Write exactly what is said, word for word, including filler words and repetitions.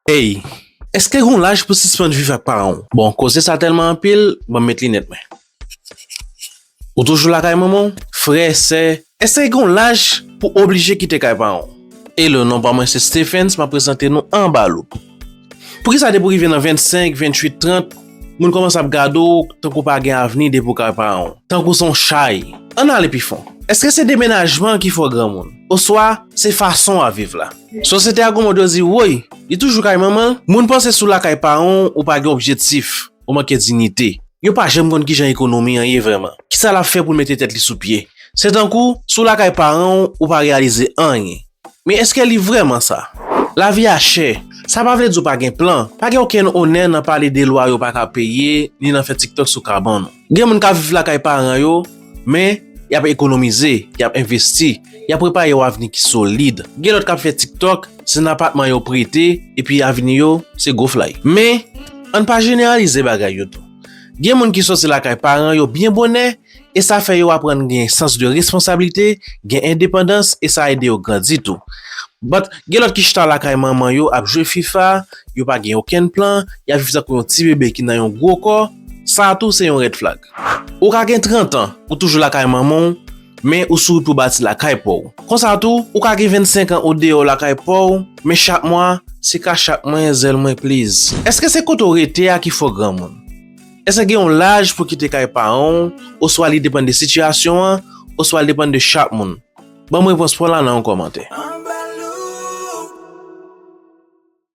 Ey, èske gen yon laj pou sispann viv ak paran w? Bon, koze sa tèlman anpil, ban m met linèt mwen. Ou toujou lakay manman w? Frè, sè, èske gen yon laj pou oblije kite kay paran w? Hello, non pa mwen se Stephens, m ap prezante nou Anba Loup. Poukisa depi w rive nan vennsenk, venntuit, trant, moun kòmanse ap gade w tankou w pa gen avni depi w kay paran w, tankou w se yon chay? Ann ale pi fon. Èske se demenajman ki fè w granmoun? Oswa se fason w ap viv la? Sosyete a gon mòd yo di, woy, li toujou kay manman l. Moun panse si w lakay paran w, ou pa gen objektif, ou manke diyite. Yo pa janm konn kijan ekonomi an ye vrèman. Kisa l ap fè pou l mete tèt li sou pye? Se tankou, si w lakay paran w, ou pa reyalize anyen. Men èske li vrèman sa? Lavi a chè. Sa pa vle di w pa gen plan. Pa gen okenn onè nan pale de lwa yo pa ka peye, ni nan fè TikTok sou kabann ou. Gen moun k ap viv lakay paran yo, men y ap ekonomize, y ap envesti, y ap prepare yon avni ki solid. Gen lòt k ap fè TikTok, se nan apatman yo prete, epi avni yo, se gwo flay. Men, ann pa jeneralize bagay yo tou. Gen moun ki sòti lakay paran yo byen bonè, e sa fè yo aprann gen sans de responsablite, gen endepandans, e sa ede yo grandi tou. But, gen lòt ki chita lakay manman yo ap jwe FIFA, yo pa gen okenn plan, y ap viv tankou yon ti bebe ki nan yon gwo kò, sa tou se yon red flag. Ou ka gen trant an, ou toujou lakay manman w, men ou souri pou bati lakay pa w. Konsa tou, ou ka gen vennsenk an, ou deyò lakay pa w, men chak mwa, se ka chak mwen, zèl mwen, please. Èske se kote w rete a ki fè w granmoun? Èske gen yon laj pou kite kay paran w, oswa li depann de sitiyasyon an, oswa li depann de chak moun? Ban m repons pa w la nan yon kòmantè.